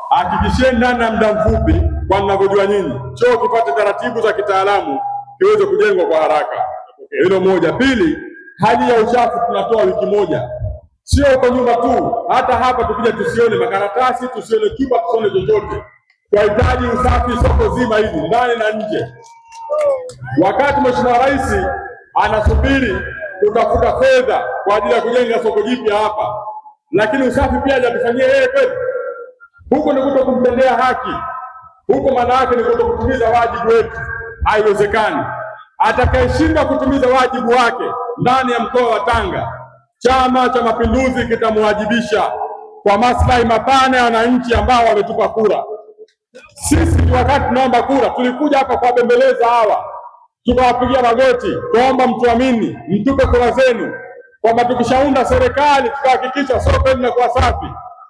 Hakikisheni ndani ya muda mfupi, kwa mnavyojua nyinyi, choo kipate taratibu za kitaalamu kiweze kujengwa kwa haraka. Hilo moja. Pili, hali ya uchafu tunatoa wiki moja, sio huko nyuma tu, hata hapa tukija tusione makaratasi, tusione chupa, tusione chochote. Tunahitaji usafi soko zima hili ndani na nje. Wakati Mheshimiwa Rais anasubiri kutafuta fedha kwa ajili ya kujenga soko jipya hapa, lakini usafi pia hajatufanyia yeye kweli? Huko ni kuto kumtendea haki, huko maana yake ni kuto kutimiza wajibu wetu. Haiwezekani. Atakayeshindwa kutimiza wajibu wake ndani ya mkoa wa Tanga, Chama cha Mapinduzi kitamwajibisha kwa maslahi mapana ya wananchi ambao wametupa kura. Sisi wakati tunaomba kura tulikuja hapa kuwabembeleza hawa, tukawapigia magoti, tuomba mtuamini, mtupe kura zenu, kwamba tukishaunda serikali tutahakikisha soko linakuwa safi.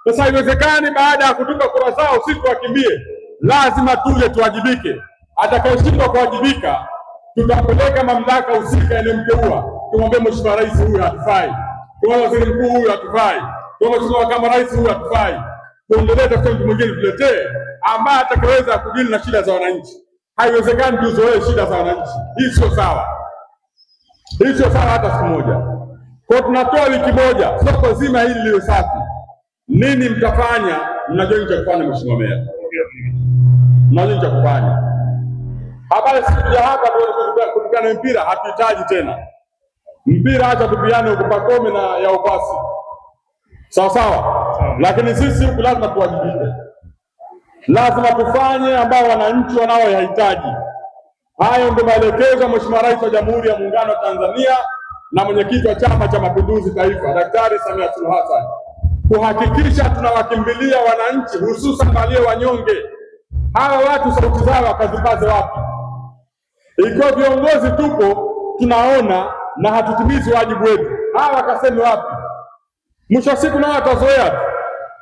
Sasa haiwezekani baada ya kutupa kura zao sisi tuwakimbie, lazima tuje tuwajibike. Atakayeshindwa kuwajibika tutapeleka mamlaka husika inayomteua, tumwambie Mheshimiwa Rais huyu hatufai, tumwambie Waziri Mkuu huyu hatufai, tumwambie Mheshimiwa Makamu Rais huyu hatufai, tuendelee, tafuta mtu mwingine tuletee ambaye atakaweza kudili na shida za wananchi. Haiwezekani tuzoee shida za wananchi, hii sio sawa, hii sio sawa hata siku moja. Kwa tunatoa wiki moja, soko zima hili liwe safi. Nini mtafanya? Mnajua nini cha kufanya, Mheshimiwa Meya, mnajua nini cha kufanya. Habari sikuja hapa kupigana mpira, hatuhitaji tena mpira, acha tupiane huko Pakome na ya upasi, sawa sawa. Lakini sisi huku lazima tuwajibike, lazima tufanye ambao wananchi wanaoyahitaji. Hayo ndio maelekezo ya Mheshimiwa Rais wa Jamhuri ya Muungano wa Tanzania na mwenyekiti wa Chama cha Mapinduzi Taifa, Daktari Samia Suluhu Hassan, kuhakikisha tunawakimbilia wananchi, hususan walio wanyonge. Hawa watu sauti zao wakazipaze wapi? Ikiwa viongozi tupo tunaona na hatutimizi wajibu wetu, hawa wakaseme wapi? Mwisho wa siku nao watazoea tu,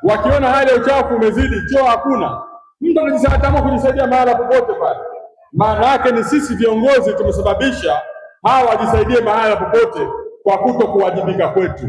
wakiona hali ya uchafu umezidi, choo hakuna, mtu ataamua kujisaidia mahala popote pale. Maana yake ni sisi viongozi tumesababisha hawa wajisaidie mahala popote kwa kuto kuwajibika kwetu.